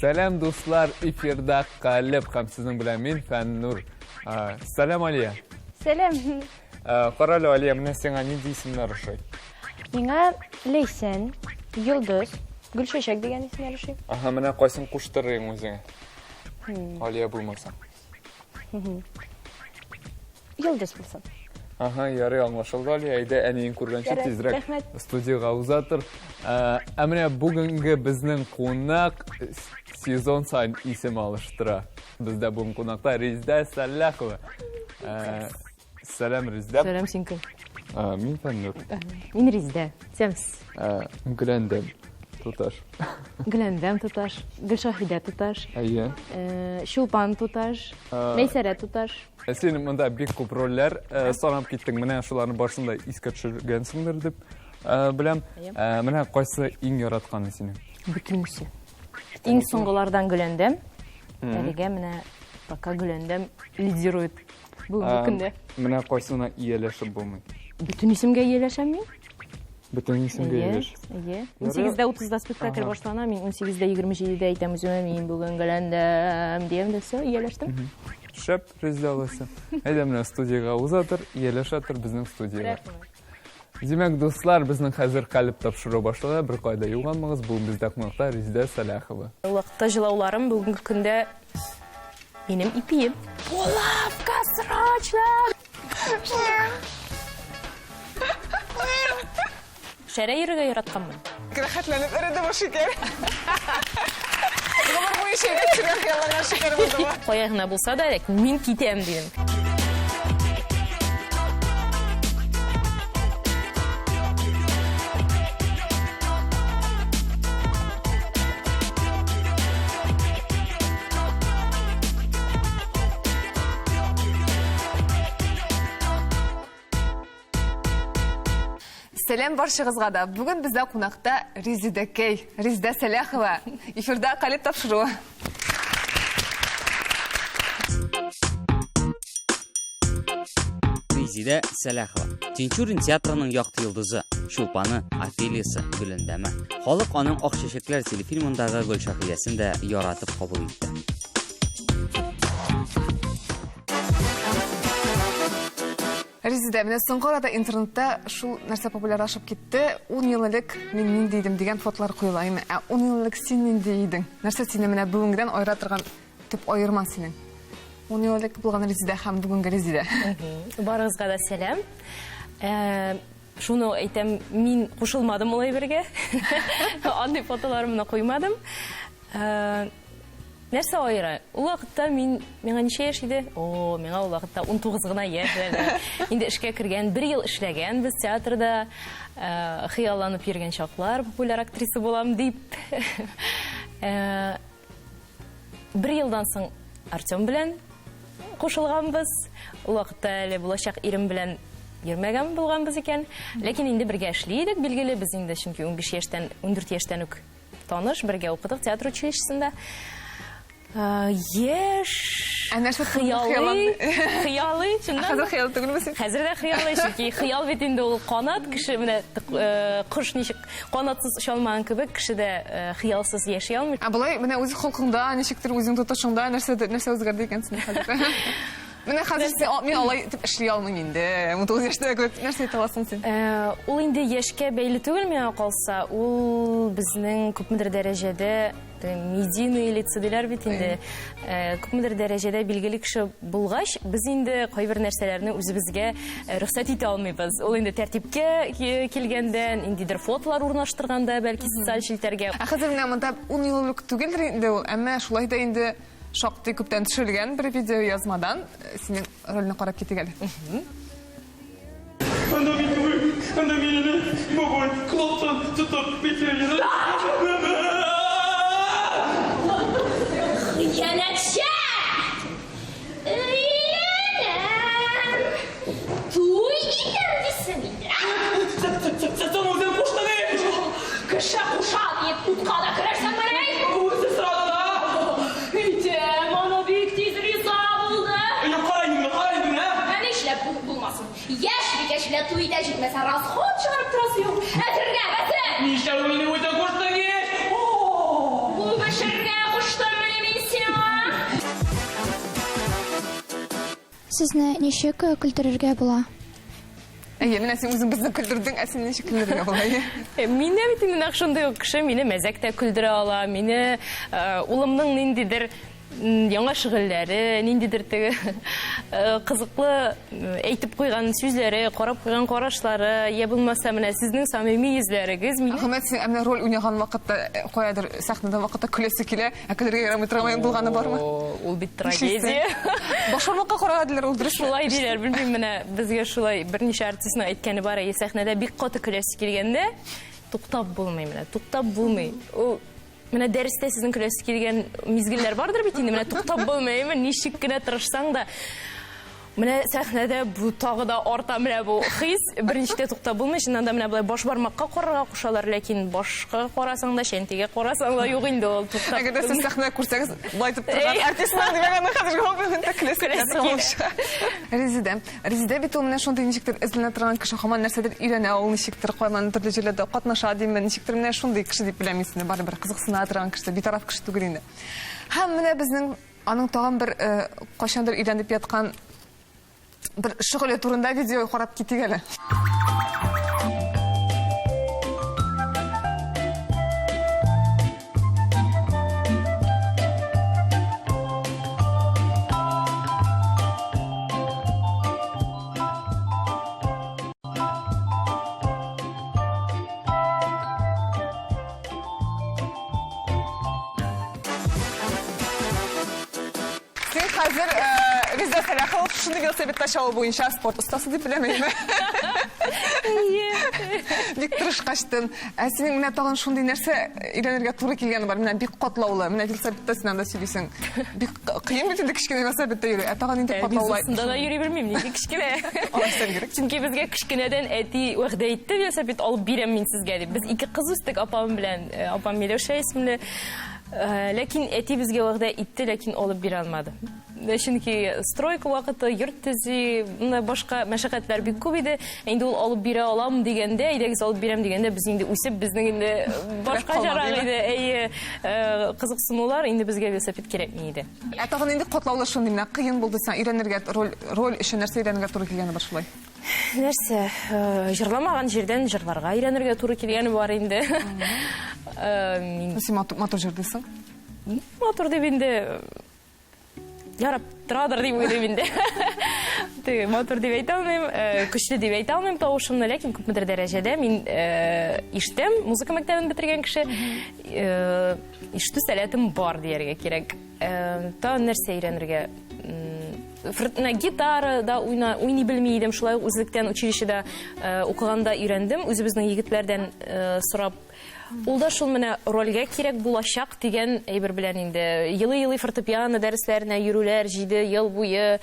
Сәлам, дуслар, эфирда Калеб һәм сезнең белән мин Фәннур. Сәлам, Алия. Сәлам. Карале, Алия, менә сиңа нинди исемнәр ошый? Миңа Ләйсән, Йолдыз, Гөлчәчәк дигән исемнәр ошый. Ага, менә кайсын куштырыйм үзеңә? Алия булмаса. Йолдыз булсын. Ага, ярый, аңлашылды, Алия. Әйдә, әниең күргәнче тизрәк студиягә узатыр. Ә менә бүгенге безнең кунак сезон саен исем алыштыра. Бездә бүген кунакта Резидә Сәлахова. Сәлам, Резидә. Сәлам, син кем? Мин Фәннур. Мин Резидә. Сәмс. Гөләндәм туташ. Гөләндәм туташ, Гөлшаһидә туташ. Әйе. Чулпан туташ, Мәйсәрә туташ. Ә син монда бик күп рольләр санап киттең. Менә шуларны барысын да искә төшергәнсеңдер дип беләм. Менә кайсы иң яратканы синең? Бөтенесе. Иң соңгылардан Гөләндәм. Әлегә менә пока Гөләндәм лидирует бүгенге көндә. Менә кайсына ияләшеп булмый? Бөтен исемгә ияләшәм мин. Бөтен исемгә ияләш. Әйе. 18:30-да спектакль башлана, мин 18:27-дә әйтәм үземә, мин бүген Гөләндәм диям дә, все, ияләштем. Шәп, Резидә алайса. Әйдә менә студиягә уза тор, ияләшә тор безнең студиягә. Димәк, дуслар, безнең хәзер калеб тапшыру башлана, бер кайда югалмагыз. Бүген бездә кунакта Резидә Сәлахова. Ул вакытта җылауларым бүгенге көндә минем ипием. Булавка, срочно! Шәрә йөрергә яратканмын. Рәхәтләнеп эреде бу шикәр. Гомер буе чәйгә төшергән хыялланган шикәр булды бу. Кая гына булса да, ләкин мин китәм дидем. Сәлам барчагызга да. Бүген бездә кунакта Резидәкәй, Резидә Сәләхова. Эфирда Калеб тапшыруы. Резидә Сәләхова. Тинчурин театрының якты йолдызы, Чулпаны, Офелиясы, Гөләндәме. Халык аның Ак чәчәкләр телефильмындагы Гөлшәһидәсен дә яратып кабул итте. Резидә, менә соңгы арада интернетта шул нәрсә популярлашып китте. 10 ел элек мин нинди идем дигән фотолар куела. Ә 10 ел элек син нинди идең? Нәрсә сине менә бүгенгедән аера торган төп аерма синең? 10 ел элек булган Резидә һәм бүгенге Резидә. Барыгызга да сәлам. Шуны әйтәм, мин кушылмадым ул әйбергә. Андый фотоларымны куймадым. Нәрсә аера? Ул вакытта мин, миңа ничә яшь иде? О, миңа ул вакытта 19 гына яшь әле. Инде эшкә кергән, бер ел эшләгән без театрда, хыялланып йөргән чаклар, популяр актриса булам дип. Бер елдан соң Артем белән кушылганбыз. Ул вакытта әле булачак ирем белән йөрмәгән булганбыз икән. Ләкин инде бергә эшли идек, билгеле, без инде чөнки 15 яшьтән, 14 яшьтән үк таныш, бергә укыдык театр училищесында. Яшь, Ә нәрсә хыялый, хыялый, чыннан. Хәзер хыялый түгелме син? Хәзер дә хыялый, чөнки хыял бит инде ул канат, кеше менә кош ничек канатсыз оча алмаган кебек, кеше дә хыялсыз яши алмый. Ә болай менә үз холкыңда, ничектер үзең тотышыңда нәрсә нәрсә үзгәрде икән синең хәзер? Менә хәзер син, мин алай итеп эшли алмыйм инде. 19 яшьтә кебек нәрсә әйтә аласың син? Ул инде яшькә бәйле түгел миңа калса, ул безнең күпмедер дәрәҗәдә медийные лица диләр бит инде. Күпмедер дәрәҗәдә билгеле кеше булгач, без инде кайбер нәрсәләрне үзебезгә рөхсәт итә алмыйбыз. Ул инде тәртипкә килгәндә, ниндидер фотолар урнаштырганда, бәлки социаль челтәргә. Ә хәзер менә монда 10 ел элек түгелдер инде ул, әмма шулай да инде шактый күптән төшерелгән бер видеоязмадан синең рольне карап китик әле. Анда мин түгел, анда мине бабай колактан тотып бетерде. Хыянәтче! Өйләнәм! Туй итәм дисең инде, ә? Син үзең куштың ич! Кеше куша диеп утка да керерсеңмени? Үзе сорады да! Итәм аны бик тиз риза булды. Юк, кара инде менә, кара инде менә! Ә нишләп булмасын? Яшь бикәч белән туй итә җитмәсә, расход чыгарып торасы юк. Әзергә, әзер! Нишләп мине үзең куштың ич? Үбешергә куштым! куштым менә мин сиңа. Сезне ничек көлдерергә була? Әйе, менә син үзең безне көлдердең, ә син ничек көлдерергә була? Әйе. Мин дә бит инде нәкъ шундый ук кеше, мине мәзәк тә көлдерә ала, мине улымның ниндидер яңа шөгыльләре, ниндидер теге кызыклы әйтеп куйган сүзләре, карап куйган карашлары, я булмаса менә сезнең самими йөзләрегез мине Гомумән, син ә менә роль уйнаган вакытта, каядыр сәхнәдә вакытта көләсе килә, ә көлергә ярамый торган булганы бармы? Ул бит трагедия. Башбармакка карарга диләр, ул дөресме? Шулай диләр, белмим, менә безгә шулай берничә артистның әйткәне бар, әйе, сәхнәдә бик каты көләсе килгәндә, туктап булмый менә, туктап булмый. Ул менә дәрестә сезнең көләсе килгән мизгелләр бардыр бит инде, менә туктап булмый, әйеме, ничек кенә тырышсаң да, менә сәхнәдә бу тагы да арта менә бу хис, берничек тә туктап булмый, чыннан да менә болай баш бармакка карарга кушалар, ләкин башка карасаң да, чәнтигә карасаң да юк инде ул туктап. Әгәр дә сез сәхнә күрсәгез, болай итеп торган артистлар димәк, аның хәзер гомумән көләсе килә. Резидә, Резидә бит ул менә шундый ничектер эзләнә торган кеше, һаман нәрсәдер өйрәнә, ул ничектер кайман төрле җирләрдә катнаша димме, ничектер менә шундый кеше дип беләм мин сине, барыбер кызыксына торган кеше, битараф кеше түгел инде. Һәм менә безнең аның тагын бер кайчандыр өйрәнеп яткан бер шөгыле турында видео карап китик әле. Син хәзер Риза Сәлахова шундый велосипедта чабу буенча спорт остасы дип беләм инде. Бик тырышкачтын. Ә синең менә тагын шундый нәрсә өйрәнергә туры килгәне бар. Менә бик катлаулы. Менә велосипедта син анда сөйлисең. Бик кыен бит инде кечкенә велосипедта йөрү. Ә тагын нинди катлаулы? Мин да йөри белмим, нинди кечкенә. Алайса бигрәк. Чөнки безгә кечкенәдән әти вәгъдә итте, велосипед алып бирәм мин сезгә дип. Без ике кыз үстек апам белән. Апам Миләүшә исемле. Ләкин әти безгә вәгъдә итте, ләкин алып бирә алмады. Чөнки стройка вакыты, йорт төзи, башка мәшәкатьләр бик күп иде. Инде ул алып бирә алам дигәндә, әйдәгез алып бирәм дигәндә, без инде үсеп, безнең инде башка жарак иде. Әйе, кызыксынулар инде безгә велосипед кирәкми иде. Ә тагын инде катлаулы шундый менә кыен булды сиңа өйрәнергә, роль, роль өчен нәрсә өйрәнергә туры килгәне бар шулай? Нәрсә, җырламаган җирдән җырларга өйрәнергә туры килгәне бар инде. Мин Син матур җырлыйсың? Матур дип инде ярап торадыр дип уйлыйм инде. Теге матур дип әйтә алмыйм, көчле дип әйтә алмыйм тавышымны, ләкин күпмедер дәрәҗәдә мин ишетәм, музыка мәктәбен бетергән кеше, ишетү сәләтем бар дияргә кирәк. Тагын нәрсә өйрәнергә? Гитара да уйный белми идем, шулай ук үзлектән училищеда укыганда өйрәндем, үзебезнең егетләрдән сорап. Ул да шул менә рольгә кирәк булачак дигән әйбер белән инде. Елый-елый фортепиано дәресләренә йөрүләр 7 ел буе,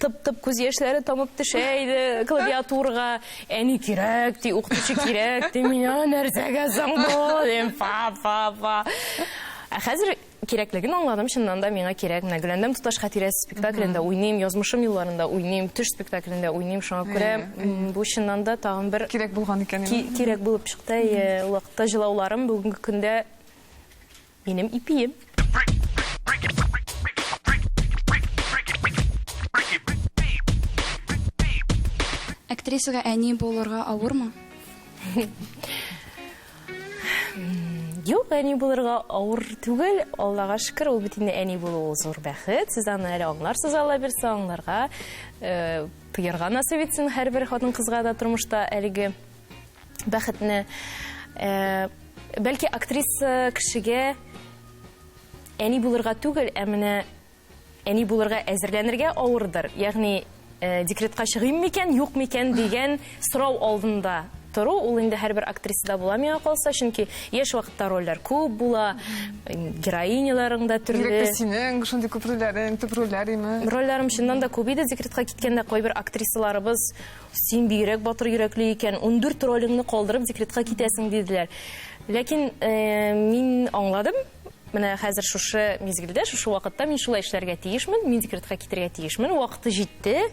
тып-тып күз яшьләре тамып төшә иде клавиатурага. Әни кирәк, ди, укытучы кирәк, ди, миңа нәрсәгә соң бу, дим, па-па-па. Ә хәзер кирәклеген аңладым, чыннан да миңа кирәк. Менә Гөләндәм туташ хатирәсе спектаклендә уйныйм, Язмышым юлларында уйныйм, Төш спектаклендә уйныйм. Шуңа күрә бу чыннан да тагын бер кирәк булган икән. Кирәк булып чыкты. Ул вакытта җылауларым бүгенге көндә минем ипием. Актрисага әни булырга авырмы? Юк, әни булырга авыр түгел, Аллага шөкер, ул бит инде әни булу ул зур бәхет. Сез аны әле аңларсыз, Алла бирсә, аңларга, тоярга насыйп итсен һәрбер хатын-кызга да тормышта әлеге бәхетне. Бәлки актриса кешегә әни булырга түгел, ә менә әни булырга әзерләнергә авырдыр. Ягъни декретка чыгыйм микән, юк микән дигән сорау алдында тору, ул инде һәрбер актрисада була миңа калса, чөнки яшь вакытта рольләр күп була, героиняларың да төрле. Бигрәк тә синең шундый күп рольләрең, төп рольләр име? Рольләрем чыннан да күп иде. Декретка киткәндә кайбер актрисаларыбыз, син бигрәк батыр йөрәкле икән, 14 ролеңне калдырып декретка китәсең диделәр. Ләкин мин аңладым, менә хәзер шушы мизгелдә, шушы вакытта мин шулай эшләргә тиешмен, мин декретка китергә тиешмен, вакыты җитте.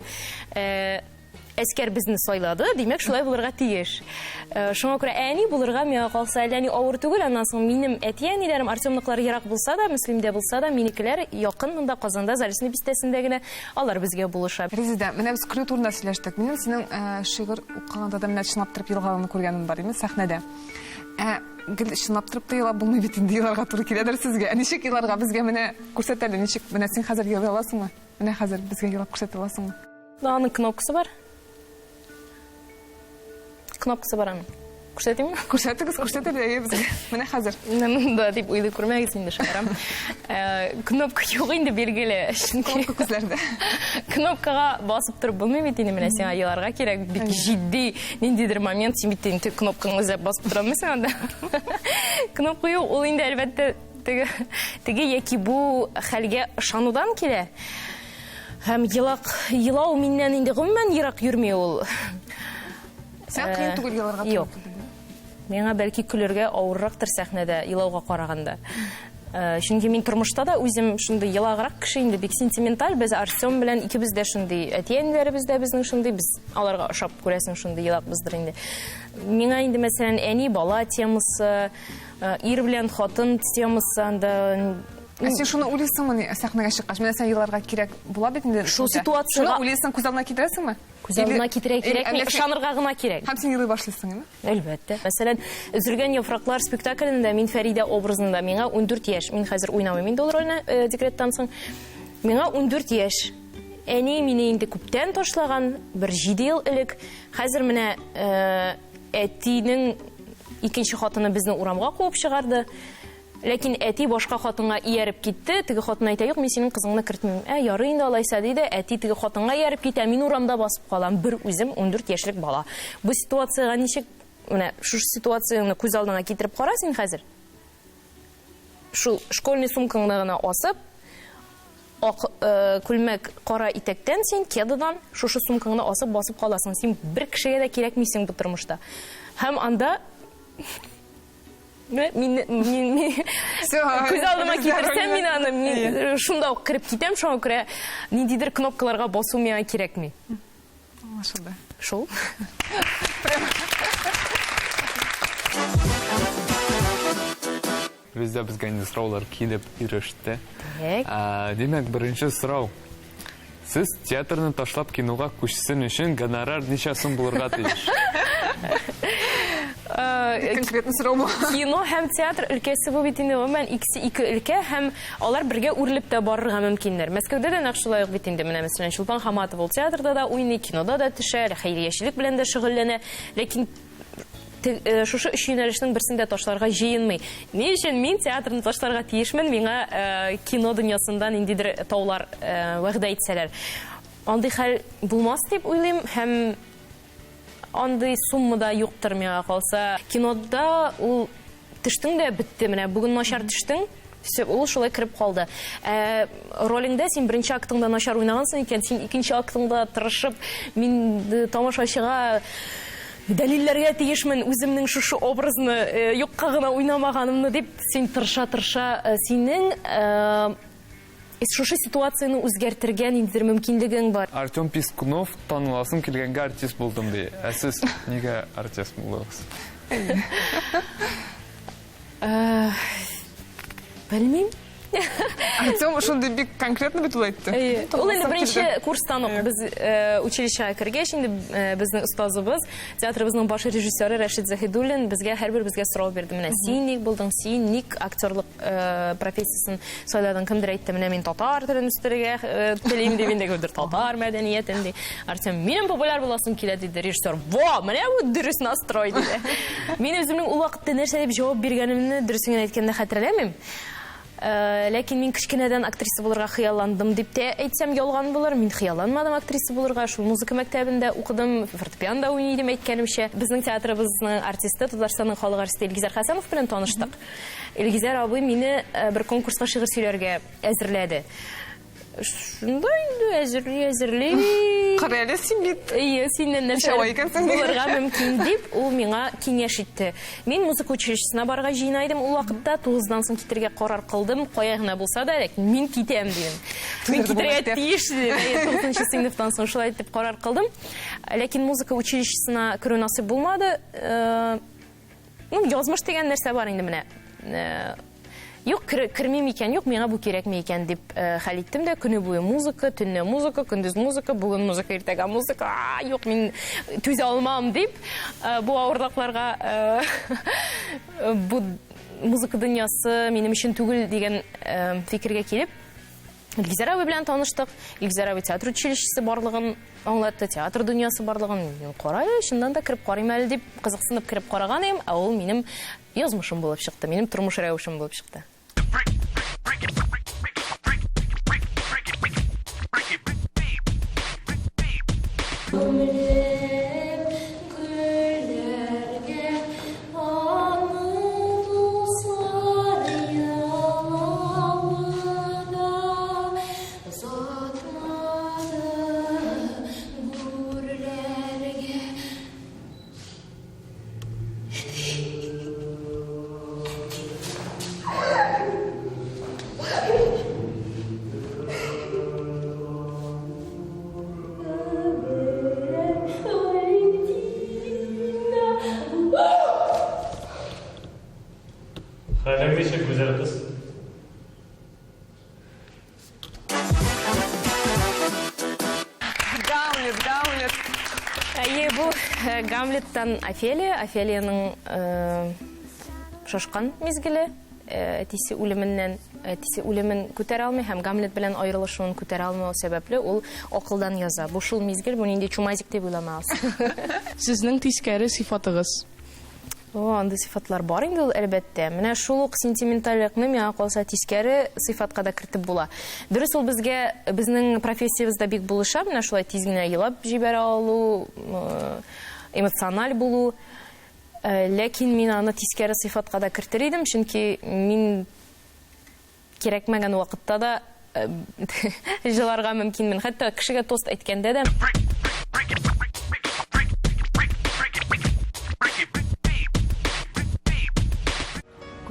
Әскәр безне сайлады, димәк, шулай булырга тиеш. Э, шуңа күрә әни булырга миңа калса әллә ни авыр түгел. Аннан соң минем әти-әниләрем Артемныкылар ерак булса да, Мөслимдә булса да, минекеләр якын монда Казанда, Заречный бистәсендә генә. Алар безгә булыша. Резеда, менә без көлү турында сөйләштек. Минем синең э, шигырь укыганда да менә чынлап торып елаганыңны күргәнем бар иде сәхнәдә. Ә гел чынлап торып та елап булмый бит инде, еларга туры киләдер сезгә. Ә ничек еларга? Безгә менә күрсәт әле, ничек? Менә син хәзер елый аласыңмы? Менә хәзер безгә елап күрсәтә аласыңмы? Ну, аның кнопкасы бар. Кнопкасы бар аның. Күрсәтимме? Күрсәтегез, күрсәт әле, әйе, безгә. Менә хәзер. Менә монда дип уйлый күрмәгез инде, шаярам. Э, кнопка юк инде, билгеле. Чөнки кнопка күзләрдә. Кнопкага басып торып булмый бит инде, менә сиңа еларга кирәк. Бик җитди ниндидер момент, син бит инде кнопкаңны эзләп басып тора алмыйсың анда. Кнопка юк, ул инде әлбәттә Теге, теге яки бу хәлгә ышанудан килә. Һәм елак, елау миннән инде гомумән ерак йөрми ул. Сиңа кыен түгел еларга? Юк. Миңа бәлки көлергә авыррактыр сәхнәдә елауга караганда. Чөнки мин тормышта да үзем шундый елаграк кеше инде, бик сентименталь. Без Артем белән икебез дә шундый, әти-әниләребез дә безнең шундый, без аларга ошап күрәсең шундый елакбыздыр инде. Миңа инде, мәсәлән, әни-бала темасы, Ир белән хатын темасы анда. Ә син шуны уйлыйсыңмыни сәхнәгә чыккач? Менә син еларга кирәк була бит инде. Шул ситуациягә. Шуны уйлыйсың, күз алдына китерәсеңме? Күз алдына китерә кирәкми, ышанырга гына кирәк. Һәм син елый башлыйсың, әйме? Әлбәттә. Мәсәлән, Өзелгән яфраклар спектаклендә мин Фәридә образында, миңа 14 яшь. Мин хәзер уйнамыйм инде ул рольне декреттан соң. Миңа 14 яшь. Әни мине инде күптән ташлаган, бер 7 ел элек. Хәзер менә Әтинең икенче хатыны безне урамга куып чыгарды. Ләкин әти башка хатынга ияреп китте. Теге хатын әйтә, юк, мин синең кызыңны кертмим. Ә, ярый инде алайса, ди дә, әти теге хатынга ияреп китә. Мин урамда басып калам, бер үзем, 14 яшьлек бала. Бу ситуациягә ничек, менә шушы ситуацияне күз алдыңа китереп кара син хәзер. Шул школьный сумкаңны гына асып, ак э, күлмәк, кара итәктән син, кедадан шушы сумкаңны асып басып каласың. Син бер кешегә дә кирәкмисең бу тормышта. Һәм анда мин, мин, мин, күз алдыма китерсәм мин аны, мин э, шунда ук кереп китәм, шуңа күрә ниндидер кнопкаларга басу миңа кирәкми. Аңлашылды. Шул. Бездә безгә инде сораулар килеп иреште. Так. Ә, димәк, беренче сорау. Сез театрны ташлап кинога күчсен өчен гонорар ничә сум булырга тиеш? Конкретный сорау бу. Кино һәм театр өлкәсе бу бит инде гомумән икесе ике өлкә һәм алар бергә үрелеп тә барырга мөмкиннәр. Мәскәүдә дә нәкъ шулай ук бит инде. Менә мәсәлән, Чулпан Хаматова ул театрда да уйный, кинода да төшә, әле хәйриячелек белән дә шөгыльләнә. Ләкин э, шушы өч юнәлешнең берсен дә ташларга җыенмый. Ни өчен мин театрны ташларга тиешмен, миңа э, кино дөньясында ниндидер таулар э, вәгъдә итсәләр. Андый хәл булмас дип уйлыйм һәм Андый сумма да юктыр миңа калса. Кинода ул төштең дә бетте. Менә бүген начар төштең, все, ул шулай кереп калды. Ә ролеңдә син беренче актыңда начар уйнагансың икән, син икенче актыңда тырышып, мин э, тамашачыга дәлилләргә тиешмен үземнең шушы образны э, юкка гына уйнамаганымны дип, син тырыша-тырыша э, синең Шушы ситуацияне үзгәртергә ниндидер мөмкинлегең бар. Артем Пискунов таныласым килгәнгә артист булдым ди. Ә сез нигә артист булдыгыз? Белмим. Артем шундый бик конкретно бит ул әйтте. Әйе. Ул инде беренче курстан ук без училищега кергәч, инде безнең остазыбыз, театрыбызның баш режиссеры Рәшит Заһидуллин безгә һәрберебезгә сорау бирде. Менә син ник булдың, син ник актерлык Э, профессиясен сайладың кемдер әйтте менә мин татар телен үстерергә э, телим дип инде кемдер татар мәдәниятен ди Артем минем популяр буласым килә диде режиссер во менә бу дөрес настрой диде мин үземнең ул вакытта нәрсә дип җавап биргәнемне дөресен генә әйткәндә хәтерләмим э, ләкин мин кечкенәдән актриса булырга хыялландым дип тә әйтсәм ялган булыр. Мин хыялланмадым актриса булырга. Шул музыка мәктәбендә укыдым, фортепиано уйный идем әйткәнемчә. Безнең театрыбызның артисты, Татарстанның халык артисты Илгизәр Хәсәнов белән таныштык. Илгизәр абый мине э, бер конкурска шигырь сөйләргә әзерләде. Шунда инде әзерли, әзерли. Кара әле син бит. Әйе, синнән нәрсә икәнсең булырга мөмкин дип, ул миңа киңәш итте. Мин музыка училищесына барырга җыена идем ул вакытта, 9-дан соң китергә карар кылдым, кая гына булса да, ләкин мин китәм дидем. Мин китергә тиеш дидем. Әйе, 9 сыйныфтан соң шулай итеп карар кылдым. Ләкин музыка училищесына керү насыйп булмады. Э, ну, язмыш дигән нәрсә бар инде менә. Э, юк, кермим икән, юк, миңа бу кирәкми икән дип э, хәл иттем дә, көне буе музыка, төнлә музыка, көндез музыка, бүген музыка, иртәгә музыка, юк, мин түзә алмам дип, бу авырлыкларга бу музыка дөньясы минем өчен түгел дигән фикергә килеп, Илгизәр абый белән таныштык. Илгизәр абый театр училищесы барлыгын аңлатты, театр дөньясы барлыгын. Мин кара әле, чыннан да кереп карыйм әле дип кызыксынып кереп караган идем, ә ул минем язмышым булып чыкты, минем тормыш рәвешем булып чыкты. Күңелем гөлләргә Аны дуслар елавы да озатмады гүрләргә. Хәлең ничек, гүзәл кыз? Гамлет, Гамлет. Әйе, бу э, Гамлеттан Офелия, Офелияның э, шашкан мизгеле. Әтисе үлеменнән, әтисе үлемен күтәрә алмый һәм Гамлет белән аерылышуын күтәрә алмау сәбәпле, ул акылдан яза. Бу шул мизгел, бу нинди чумазик дип уйламагыз. Сезнең тискәре сыйфатыгыз? О, андый сыйфатлар бар инде ул, әлбәттә. Менә шул ук сентиментальлыкны миңа калса тискәре сыйфатка да кертеп була. Дөрес, ул безгә, безнең профессиябездә бик булыша, менә шулай тиз генә елап җибәрә алу, эмоциональ булу. Ләкин мин аны тискәре сыйфатка да кертер идем, чөнки мин кирәкмәгән вакытта да җыларга мөмкинмен. Хәтта кешегә тост әйткәндә дә.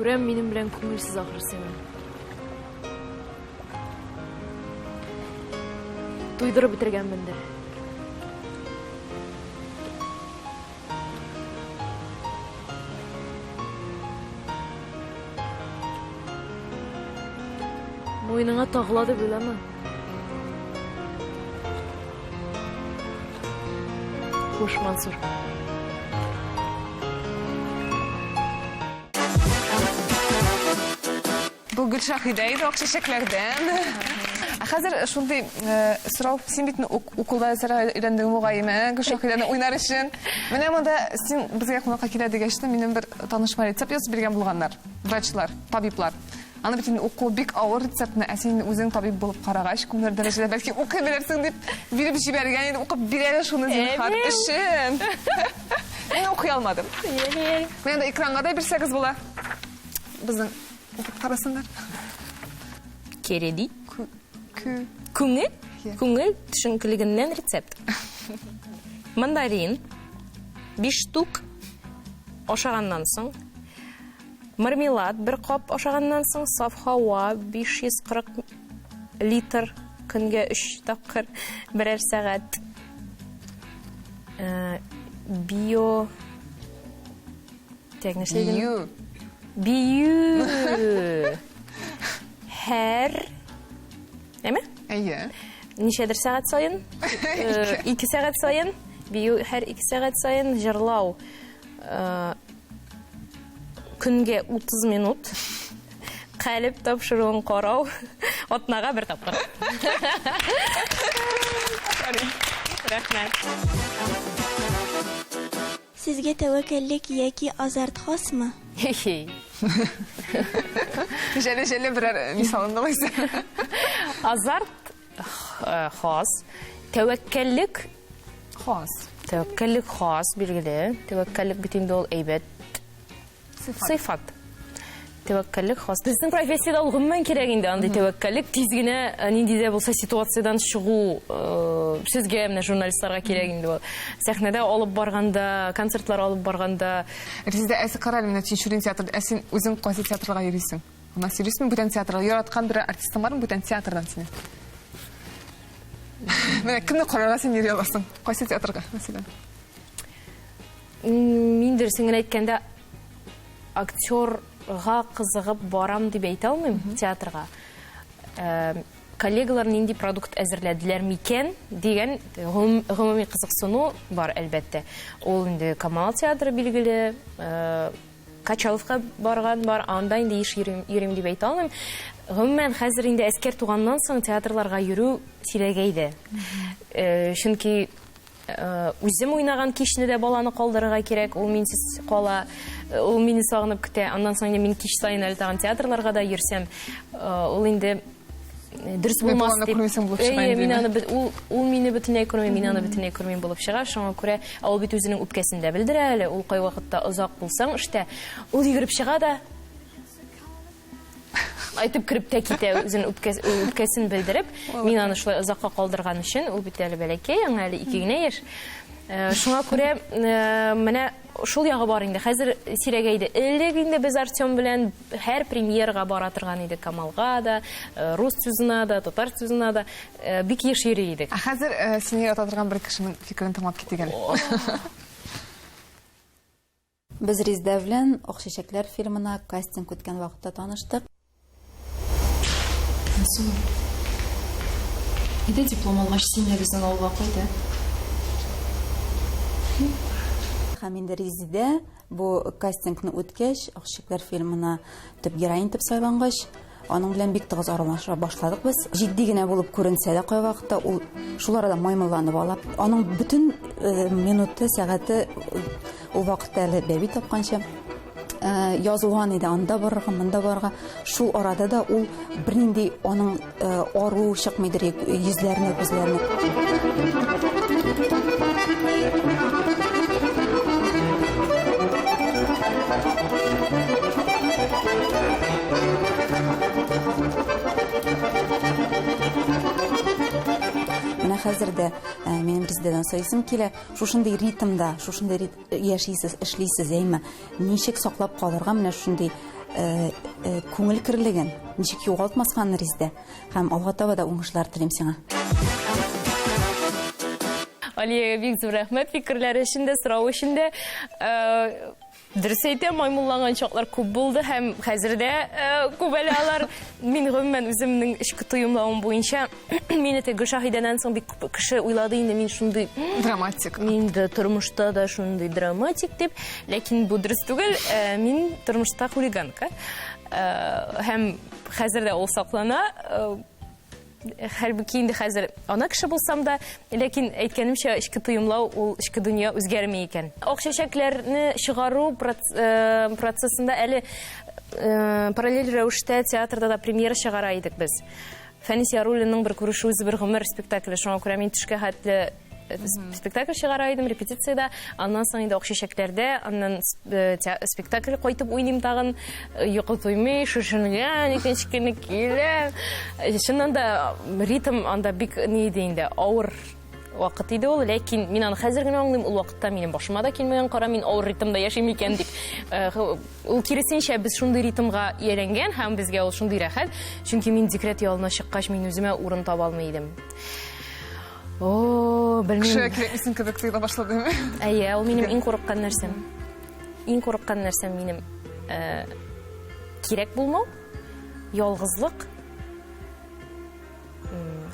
Күрәм, минем белән күңелсез ахры сиңа. Туйдырып бетергәнмендер. Муеныңа тагыла дип уйлама. Хуш, Мансур. Бу Гөлшаһидә иде ак чәчәкләрдән. Ә хәзер шундый э, сорау, син бит укулда әзер өйрәндең мөгаен, ә, Гөлшаһидәне уйнар өчен. Менә монда син безгә кунакка килә дигәч тә, минем бер танышыма рецепт язып биргән булганнар. Врачлар, табиблар. Аны бит инде уку бик авыр рецептны, ә син үзең табиб булып карагач, күпмедер дәрәҗәдә бәлки укый белерсең дип биреп җибәргән инде, укып бир әле шуны зинһар өчен. Мин укый алмадым. Менә дә экранга да бирсәгез була. Безнең Укып карасыннар. Кереди. Күңел, күңел төшенкелегеннән рецепт. Мандарин 5 штук ашаганнан соң, мармелад бер кап ашаганнан соң, саф һава 540 литр көнгә 3 тапкыр берәр сәгать. Э, био Так, нәрсә дидем? Бию. Бию. Һәр Әме? Әйе. Ничәдер сәгать саен? Э, ике сәгать саен. Бию һәр ике сәгать саен җырлау. Э, көнгә 30 минут. Калеб тапшыруын карау атнага бер тапкыр. Рәхмәт. Сезгә тәвәккәллек яки азарт хасмы? Хи-хи. Җәле җәле берәр мисалын алайса. Азарт хас. Тәвәккәллек хас. Тәвәккәллек хас, билгеле. Тәвәккәллек бит инде ул әйбәт сыйфат. Тәвәккәллек хас. Безнең профессиядә ул гомумән кирәк инде андый тәвәккәллек, тиз генә э, нинди дә булса ситуациядән чыгу э, сезгә менә журналистларга кирәк инде ул. Сәхнәдә алып барганда, концертлар алып барганда. Резидә, ә син кара әле менә Тинчурин театры, ә син үзең кайсы театрга йөрисең? Менә йөрисеңме бүтән театрга? Яраткан берәр артистың бармы бүтән театрдан синең? Менә кемне карарга син йөри аласың? Кайсы театрга, мәсәлән? Мин дөресен генә әйткәндә, актерга кызыгып барам дип әйтә алмыйм театрга. Э, коллегалар нинди продукт әзерләделәр микән дигән гомуми кызыксыну бар, әлбәттә. Ул инде Камал театры билгеле, э, Качаловка барган бар, анда инде еш йөрим, йөрим дип әйтә алмыйм. Гомумән, хәзер инде Әскәр туганнан соң театрларга йөрү сирәгәйде. Э, чөнки Э, үзем уйнаган кичне дә баланы калдырырга кирәк, ул минсез кала, э, ул мине сагынып көтә. Аннан соң инде мин кич саен әле тагын театрларга да йөрсәм, э, ул инде дөрес булмас дип. Әйе, мин аны ул ул мине бөтенләй күрми, мин аны бөтенләй күрмим булып чыга. Шуңа күрә ул бит үзенең үпкәсен дә белдерә әле. Ул кайвакытта озак булсаң эштә, ул йөгереп чыга да Айтып кереп тә китә үзен үпкәсен белдереп. Мин аны шулай озакка калдырган өчен, ул бит әле бәләкәй, аңа әле 2 генә яшь. Э, шуңа күрә э, менә шул ягы бар инде. Хәзер сирәгәйде. Элек инде без Артем белән һәр премьерга бара торган идек. Камалга да, э, рус сүзенә дә, татар сүзенә дә бик еш йөри идек. Ә хәзер сине ярата торган бер кешенең фикерен тыңлап китик әле. Без Резидә белән Ак чәчәкләр фильмына кастинг үткән вакытта таныштык. Айсылу, әйдә диплом алгач син дә безнең авылга кайт, ә? Һәм инде Резидә бу кастингны үткәч, Ак чәчәкләр фильмына төп героинь итеп сайлангач, Аның белән бик тыгыз аралаша башладык без. Җитди генә булып күренсә дә кайвакытта ул шул арада маймылланып ала. Аның бөтен э, минуты, сәгате э, ул вакытта әле бәби тапканчы э, язылган иде анда барырга, монда барырга. Шул арада да ул бернинди аның ару чыкмыйдыр йөзләренә, күзләренә. Менә хәзер дә э, минем Резидәдән сорыйсым килә, шушындый ритмда, шушындый рит яшисез, эшлисез, әйме? Ничек саклап калырга менә шушындый э, э, күңел керлеген, ничек югалтмаска аны, Резидә? Һәм алга таба да уңышлар телим сиңа. Алиягә бик зур рәхмәт фикерләре өчен дә, сорау өчен дә. Э, дөрес әйтәм, маймылланган чаклар күп булды һәм хәзер дә э, күп әле алар. Мин гомумән үземнең эчке тоемлавым буенча мине теге Гөлшаһидәдән соң бик күп кеше уйлады инде мин шундый драматик. Мин дә тормышта да шундый драматик дип, ләкин бу дөрес түгел. Э, мин тормышта хулиганка. Һәм хәзер дә ул саклана. Хәлбуки инде хәзер ана кеше булсам да, ләкин әйткәнемчә, эчке тоемлау ул эчке дөнья үзгәрми икән. Ак чәчәкләрне чыгару процессында әле параллель рәвештә театрда да премьера чыгара идек без. Фәнис Яруллинның Бер күрешү үзе бер гомер спектакле, шуңа күрә мин төшкә хәтле спектакль чыгара идем репетициядә, аннан соң инде Ак чәчәкләрдә, аннан спектакль кайтып уйныйм тагын, йокы туймый, шешенгән, икенче көнне киләм. Чыннан да ритм анда бик ни иде инде, авыр вакыт иде ул, ләкин мин аны хәзер генә аңлыйм, ул вакытта минем башыма да килмәгән, кара, мин авыр ритмда яшим икән дип. Ул киресенчә, без шундый ритмга ияләнгән һәм безгә ул шундый рәхәт, чөнки мин декрет ялына чыккач, мин үземә урын таба алмый идем. О, белмим. Кешегә кирәкмисең кебек тоела башлады. Әйе, ул минем иң курыккан нәрсәм. Иң курыккан нәрсәм минем э, кирәк булмау, ялгызлык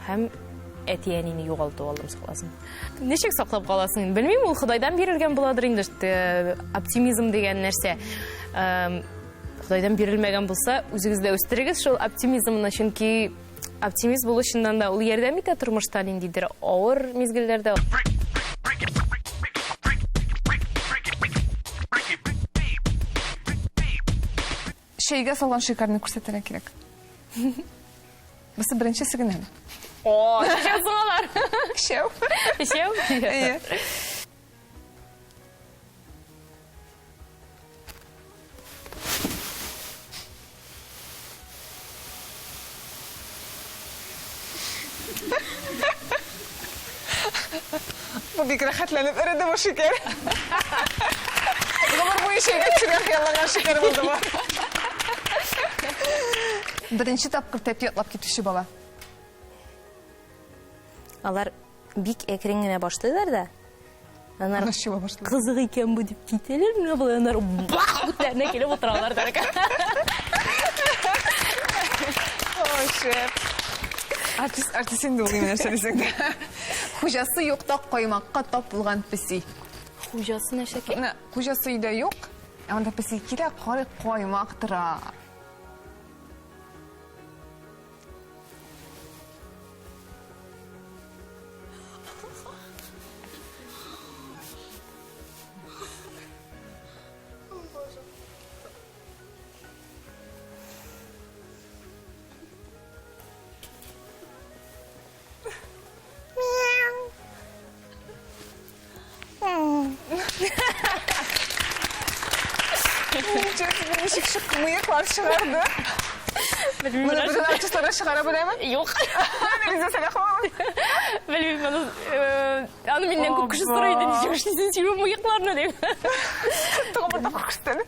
һәм әти-әнине югалту, Аллам сакласын. Ничек саклап каласың? Белмим, ул Ходайдан бирелгән буладыр инде, э, оптимизм дигән нәрсә. Ходайдан бирелмәгән булса, үзегез дә үстерегез шул оптимизмны, чөнки Оптимист булу чыннан да ул ярдәм итә тормышта ниндидер авыр мизгелләрдә. Чәйгә салган шикәрне күрсәтергә кирәк. Бусы беренчесе генә әле. О, ничә соң алар? Өчәү. Өчәү? Әйе. бик рәхәтләнеп эреде бу шикәр. Гомер буе чәйгә төшергә хыялланган шикәр булды бу. Беренче тапкыр тәпи атлап китүче бала. Алар бик әкрен генә башлыйлар да. Аннары кызык икән бу дип китәләр, менә болай аннары бах күтләренә килеп утыралар да. Ой, шәп. Артист, артист инде ул нәрсә дисәң дә. Хуҗасы юкта каймакка тап булган песи. Хуҗасы нәрсә? Менә хуҗасы өйдә юк, ә анда песи килә, карый, каймак тора. Ничек чык мыеклар чыгарды. Белмим. Моны бөтен артистлар чыгара беләме? Юк. Резидә Сәлахова. Белмим, аны аны миннән күп кеше сорый иде, ничек эшлисең син бу мыекларны дип. Тагын бер тапкыр күрсәтәме?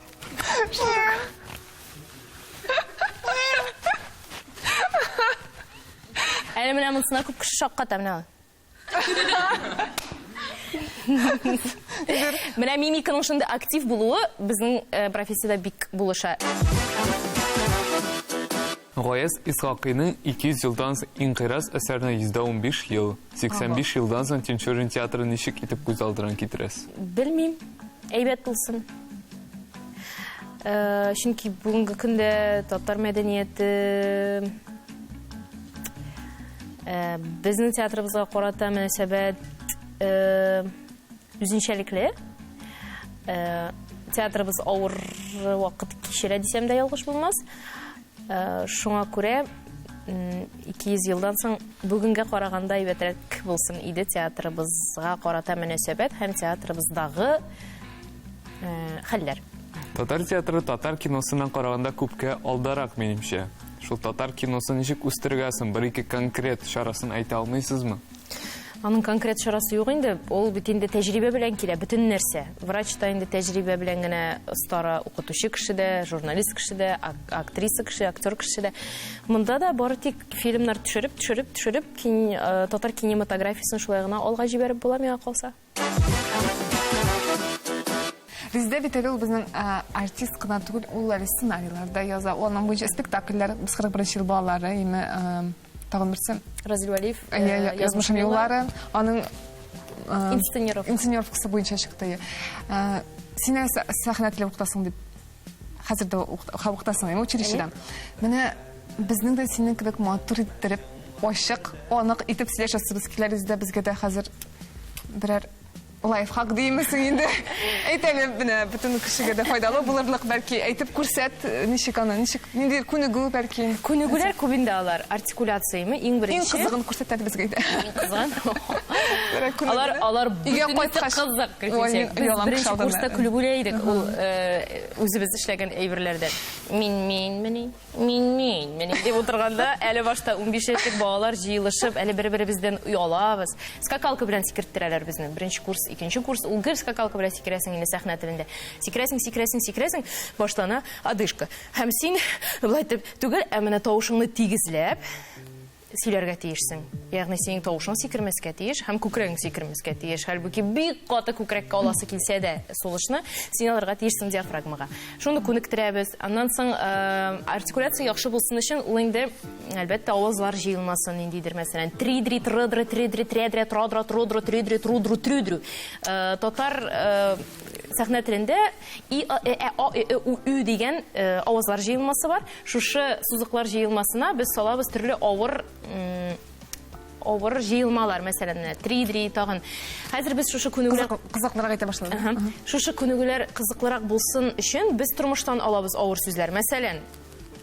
Әле менә монысына күп кеше шакката менә. Менә мимиканың шундый актив булуы безнең профессиядә бик булыша. Гаяз Исхакыйның 200 елдан соң инкыйраз әсәренә 115 ел, 85 елдан соң Тинчурин театрын ничек итеп күз алдына китерәсез? Белмим, әйбәт булсын. Чөнки бүгенге көндә татар мәдәнияте безнең театрыбызга карата мөнәсәбәт үзенчәлекле. Театрыбыз авыр вакыт кичерә дисәм дә ялгыш булмас. Шуңа күрә 200 елдан соң бүгенгә караганда әйбәтрәк булсын иде театрыбызга карата мөнәсәбәт һәм театрыбыздагы хәлләр. Татар театры татар киносыннан караганда күпкә алдарак, минемчә. Шул татар киносын ничек үстерергә соң? Бер-ике конкрет чарасын әйтә алмыйсызмы? Аның конкрет чарасы юк инде. Ул бит инде тәҗрибә белән килә, бөтен нәрсә. Врач та инде тәҗрибә белән генә остара, укытучы кеше дә, журналист кеше дә, актриса кеше, актер кеше дә. Монда да бары тик фильмнар төшереп, төшереп, төшереп, татар кинематографиясен шулай гына алга җибәреп була, миңа калса. Резидә бит әле ул безнең артист кына түгел, ул әле сценарийлар да яза. Ул аның буенча спектакльләр, без 41 ел балалары, име тагын берсе. Разил Вәлиев, Язмышым юллары, аның инсценировка. Инсценировкасы буенча чыкты. Син әле сәхнә теле укытасың дип, хәзер дә укытасың, име училищеда. Менә безнең дә синең кебек матур иттереп, ачык, анык итеп сөйләшәсебез килә, Резидә, безгә дә хәзер берәр лайфхак димесең инде. Әйт әле, менә бөтен кешегә дә файдалы булырлык, бәлки, әйтеп күрсәт, ничек аны, ничек, нинди күнегү, бәлки. Күнегүләр күп инде алар. Артикуляцияме, иң беренче. Иң кызыгын күрсәт әле безгә әйдә. Иң кызыгын. Алар, алар Өйгә бөтенесе кайткач. кызык, Ой, Гөлчәчәк. Без ялан беренче кыш курста алдым. көлеп үлә идек ул үзебез эшләгән әйберләрдән. Мин, мин, мени. Мин, мин, мин дип утырганда, әле башта 15 яшьлек балалар җыелышып, әле бер-беребездән оялабыз. Скакалка белән сикерттерәләр безне. Беренче курс, икенче курс, ул гел скакалка белән сикерәсең инде сәхнә телендә. Сикерәсең, сикерәсең, сикерәсең, башлана одышка. Һәм син болай итеп түгел, ә менә тавышыңны тигезләп сөйләргә тиешсең. Ягъни синең тавышың сикермәскә тиеш һәм күкрәгең сикермәскә тиеш. Хәлбуки бик каты күкрәккә аласы килсә дә сулышны, син алырга тиешсең диафрагмага. Шуны күнектерәбез. Аннан соң артикуляция яхшы булсын өчен ул инде, әлбәттә, авазлар җыелмасын, ниндидер, мәсәлән, три-дри, тры-дры, три-дри, трә-дрә, тра-дра, тру-дру, три-дри, тру-дру, трю-дрю. Татар сәхнә телендә и, а, э, ә, а, э, э, у, ü дигән авазлар җыелмасы бар. Шушы сузыклар җыелмасына без салабыз төрле авыр, авыр җыелмалар, мәсәлән, менә три-дри тагын. Хәзер без шушы күнегүләр Кызыклырак әйтә башладык. Шушы күнегүләр кызыклырак булсын өчен без тормыштан алабыз авыр сүзләр. Мәсәлән,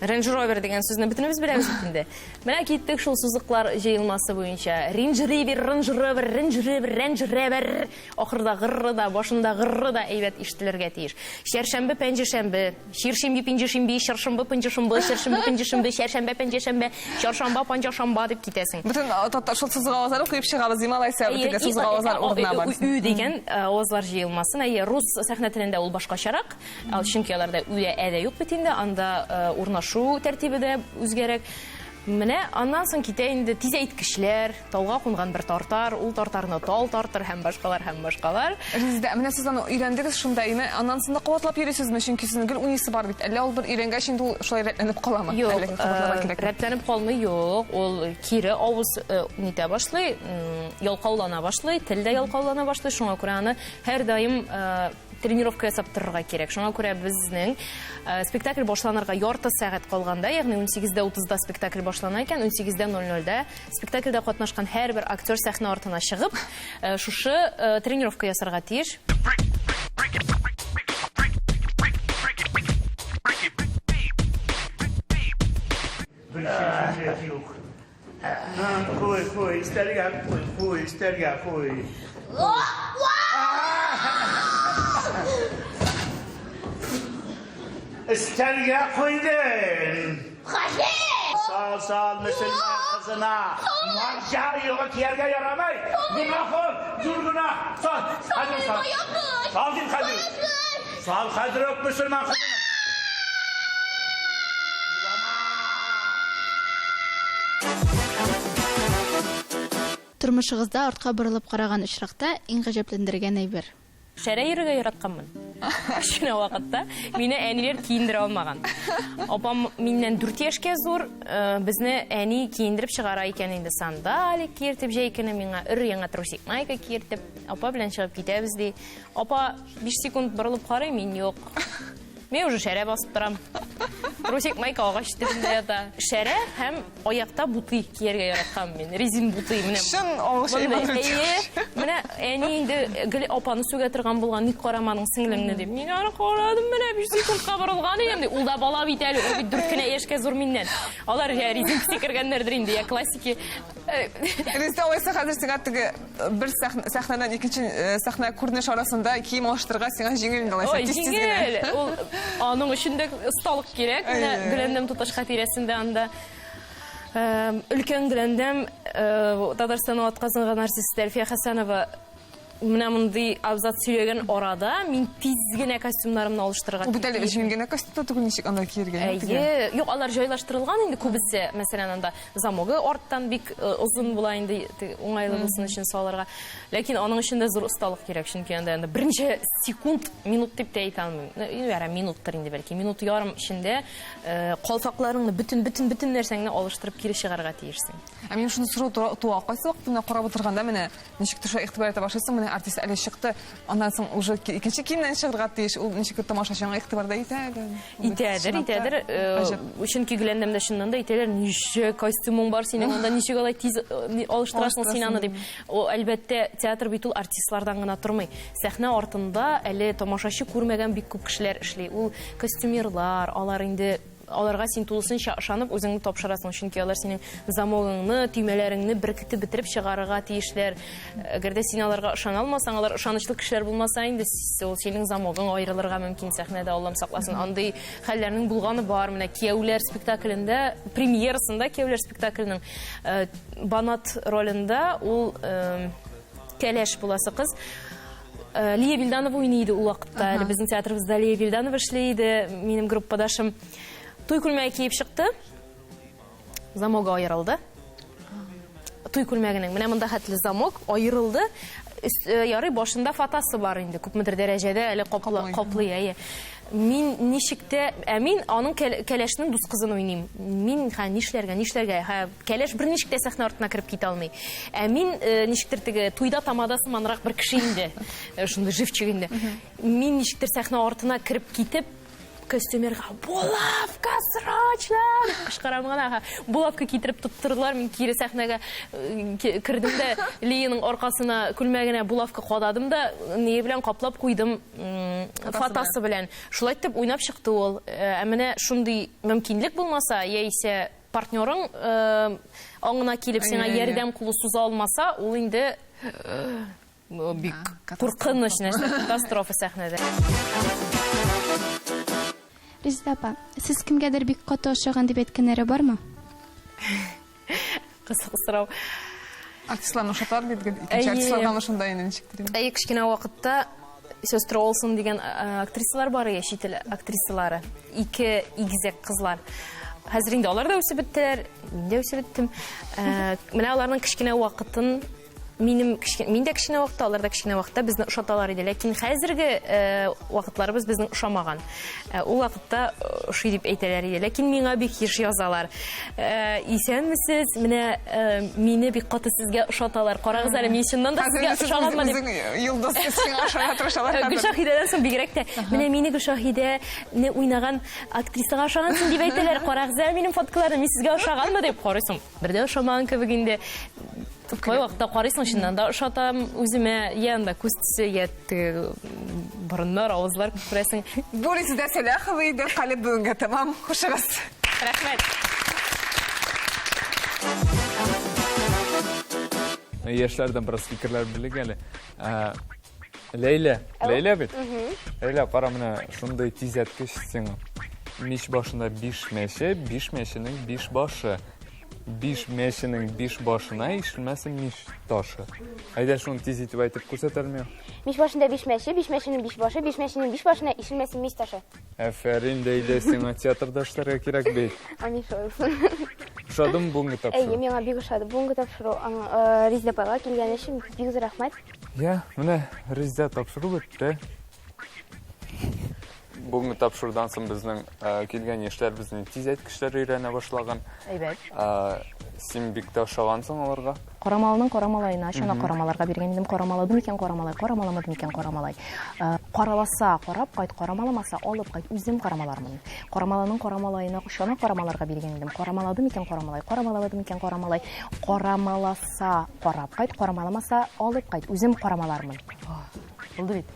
Range Rover дигән сүзне бөтенебез беләбез бит инде. Менә киттек шул сузыклар җыелмасы буенча. Range Rover, Range Rover, Range Rover, Range Rover. Ахырда гырры да, башында гырры да әйбәт ишетелергә тиеш. Чәршәмбе, пәнҗешәмбе, чиршембе, пинҗешембе, чыршымбы, пынҗышымбы, чыршымбы, пынҗышымбы, чәршәмбе, пәнҗешәмбе, чаршамба, панҗашамба дип китәсең. Бөтен татар шул сузык авазларын куеп чыгабыз, дим алайса, бөтен сузык авазлар урынына барсын. Ү дигән авазлар җыелмасын. Әйе, рус сәхнә телендә ул башкачарак. Чөнки аларда ү дә, ә дә юк бит инде, анда урнашу тәртибе дә үзгәрәк. Менә аннан соң китә инде тизәйткечләр, тауга кунган бер тартар, ул тартарны тал тартыр һәм башкалар һәм башкалар. Резидә, менә сез аны өйрәндегез шунда, име? Аннан соң да кабатлап йөрисезме? Чөнки сезнең гел уйныйсы бар бит. Әллә ул бер өйрәнгәч инде ул шулай рәтләнеп каламы? Юк, Әллә кабатларга кирәкме? рәтләнеп калмый, юк. Ул кире авыз нитә башлый, ялкаулана башлый, тел дә ялкаулана башлый. Шуңа күрә аны һәрдаим тренировка ясап торырга кирәк. Шуңа күрә безнең спектакль башланырга ярты сәгать калганда, ягъни 18:30-да спектакль башлана икән, 18:00-дә спектакльдә катнашкан һәрбер актер сәхнә артына чыгып, шушы тренировка ясарга тиеш. Юк. Куй, куй, өстәлгә куй, куй, өстәлгә куй. Өстәлгә куйдым. Сал, сал, мөселман кызына. Марҗа оегы кияргә ярамый. Гөнаһ ул, зур гөнаһ. Сал, хәзер сал. Сал дим хәзер. Сал хәзер үк мөселман кызына. Тормышыгызда артка борылып караган очракта иң гаҗәпләндергән әйбер? Шәрә йөрергә яратканмын. Кечкенә вакытта мине әниләр киендерә алмаган. Апам миннән 4 яшькә зур, безне әни киендереп чыгара икән инде сандалик киертеп җәй көне миңа өр-яңа трусик майка киертеп, апа белән чыгып китәбез ди. Апа 5 секунд борылып карый, мин юк. Мин уже шәрә басып торам. Трусик майка агач төбендә ята. Шәрә һәм аякта бутый кияргә яраткан мин. Резин бутый. Менә. Чын авыл Әйе. Менә әни инде гел апаны сүгә торган булган, ник карамадың сеңлеңне дип. Мин аны карадым, менә 5 секундка борылган идем ди. Ул да бала бит әле, ул бит 4 кенә яшькә зур миннән. Алар я резин кергәннәрдер инде, я классики. Резидә, алайса хәзер сиңа теге бер сәхнәдән икенче сәхнә күренеш арасында кием алыштырырга сиңа җиңел инде алайса, Ой, тиз-тиз генә. җиңел. Ул аның өчен дә осталык кирәк. Менә Гөләндәм туташ хатирәсендә анда өлкән Гөләндәм Татарстанның атказанган артисты Әлфия Хәсәнова менә мондый абзац сөйләгән арада мин тиз генә костюмнарымны алыштырырга Ул бит әле җиңел генә костюм да түгел, ничек анда киергә? Әйе, юк, алар җайлаштырылган инде күбесе. Мәсәлән, анда замогы арттан бик озын була инде, уңайлы булсын өчен салырга. Ләкин аның өчен дә зур осталык кирәк, чөнки анда инде берничә секунд, минут дип тә әйтә алмыйм. Ярар, минуттыр инде бәлки. Минут ярым эчендә калфакларыңны, бөтен, бөтен, бөтен нәрсәңне алыштырып кире чыгарга тиешсең. Ә минем шуны сорау туа, кайсы вакытта менә карап утырганда менә ничек төшә игътибар итә башлыйсың, менә артист әле чыкты, аннан соң уже икенче киемнән чыгарга тиеш, ул ничек тамашачыңа игътибар да итә әле. Итәдер, итәдер. Чөнки Гөләндәмдә чыннан да әйтәләр, ничә костюмың бар синең анда, ничек алай тиз алыштырасың син аны дип. Ул, әлбәттә, театр бит ул артистлардан гына тормый. Сәхнә артында әле тамашачы күрмәгән бик күп кешеләр эшли. Ул костюмерлар, алар инде аларга син тулысынча ышанып үзеңне тапшырасың, чөнки алар синең замогыңны, төймәләреңне беркетеп бетереп чыгарырга тиешләр. Әгәр дә син аларга ышана алмасаң, алар ышанычлы кешеләр булмаса, инде ул синең замогың аерылырга мөмкин сәхнәдә, Аллам сакласын. Андый хәлләрнең булганы бар. Менә Кияүләр спектаклендә, премьерасында Кияүләр спектакленең Банат ролендә ул кәләш буласы кыз. Лия Вильданова уйный иде ул вакытта. Әле безнең театрыбызда Лия Вильданова эшли иде, минем группадашым. Туй күлмәге киеп чыкты. Замогы аерылды. Туй күлмәгенең менә монда хәтле замок аерылды. Ярый, башында фатасы бар инде, күпмедер дәрәҗәдә әле каплый, әйе. Мин ничек тә, ә мин аның кәләшнең дус кызын уйныйм. Мин, ха, нишләргә, нишләргә? Ха, кәләш берничек тә сәхнә артына кереп китә алмый. Ә мин ничектер теге туйда тамада сыманрак бер кеше инде. Шундый живчик инде. Мин ничектер сәхнә артына кереп китеп, костюмерга булавка срочно дип кычкырам гына. Булавка китереп тоттырдылар, мин кире сәхнәгә э, кердем дә Лияның аркасына күлмәгенә булавка кададым да, ние белән каплап куйдым, фатасы белән. Шулай итеп уйнап чыкты ул. Э, ә менә шундый мөмкинлек булмаса, яисә партнерың э, аңына килеп сиңа ярдәм кулы суза алмаса, ул инде бик куркыныч нәрсә, катастрофа сәхнәдә. Резеда апа, сез кемгәдер бик каты ошаган дип әйткәннәре бармы? Кызык сорау. Артистларны ошаталар бит, икенче артистлардан шунда инде ничектер. Әйе, кечкенә вакытта Сестры Олсон дигән актрисалар бар иде, чит ил актрисалары. Ике игезәк кызлар. Хәзер инде алар да үсеп беттеләр, мин дә үсеп беттем. Менә аларның кечкенә вакытын минем кечкенә, мин дә кечкенә вакытта, алар да кечкенә вакытта безне ошаталар иде. Ләкин хәзерге э, вакытларыбыз безнең ошамаган. Э, ул вакытта э, ошый дип әйтәләр иде. Ләкин миңа бик еш язалар. Э, исәнмесез, менә э, мине бик каты сезгә ошаталар. Карагыз әле, мин чыннан да сезгә ошаганмы дип. Йолдыз сиңа ошарга тырышалар хәзер. Гөлшаһидәдән соң бигрәк тә. Менә мине Гөлшаһидәне уйнаган актрисага ошагансың дип әйтәләр. Карагыз әле минем фоткаларны, мин сезгә ошаганмы дип карыйсың. Бер дә ошамаган кебек инде. Кай вакытта карыйсың, чыннан да ошатам үземә. Я анда күз төсе, я теге борыннар, авызлар күрәсең. Бу Резеда Сәләхова иде. Калеб бүгенгә тәмам. Хушыгыз. Рәхмәт. Яшьләрдән бераз фикерләр белик әле. Ә, Ләйлә, Ләйлә бит? Ләйлә, кара менә шундый тизәткеч сиңа. Мич башында биш мәче, биш мәченең биш башы. Биш мәченең биш башына ишелмәсен мич ташы. Әйдә шуны тиз итеп әйтеп күрсәт әле миңа. Мич башында биш мәче, биш мәченең биш башы, биш мәченең биш башына ишелмәсен мич ташы. Афәрин, Ләйлә, сиңа театрда эшләргә кирәк бит. Амин шулай булсын. Ошадымы бүгенге тапшыру? Әйе, миңа бик ошады. Бүгенге тапшыру э, Резидә апайга килгән өчен бик зур рәхмәт. Я, менә Резидә тапшыру бетте. Бүгенге тапшырудан соң безнең э, килгән яшьләр безнең тиз әйткечләр өйрәнә башлаган. Әйбәт. Э, син бик тә ошагансың аларга. Карамалының карамалаена чана карамаларга биргән идем. Карамалады микән карамалай, карамаламады микән карамалай. Э, караласа карап кайт, карамаламаса алып кайт, үзем карамалармын. Карамалының карамалаена чана карамаларга биргән идем. Карамалады микән карамалай, карамаламады микән карамалай. Карамаласа карап кайт, карамаламаса алып кайт, үзем карамалармын. Булды бит.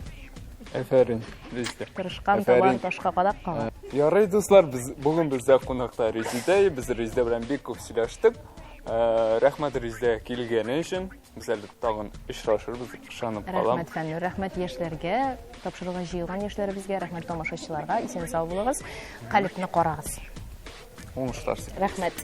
Әфәрин, Резидә. Тырышкан табар, ташка кадак кага. Э, ярый, дуслар, без бүген бездә кунакта Резидә, без Резидә белән бик күп сөйләштек. Э, рәхмәт Резидә килгәне өчен. Без әле тагын очрашырбыз дип ышанып калам. Рәхмәт, Фәннур, рәхмәт яшьләргә, тапшыруга җыелган яшьләребезгә, рәхмәт тамашачыларга. Исән сау булыгыз. Калебне карагыз. Уңышлар сезгә. Рәхмәт.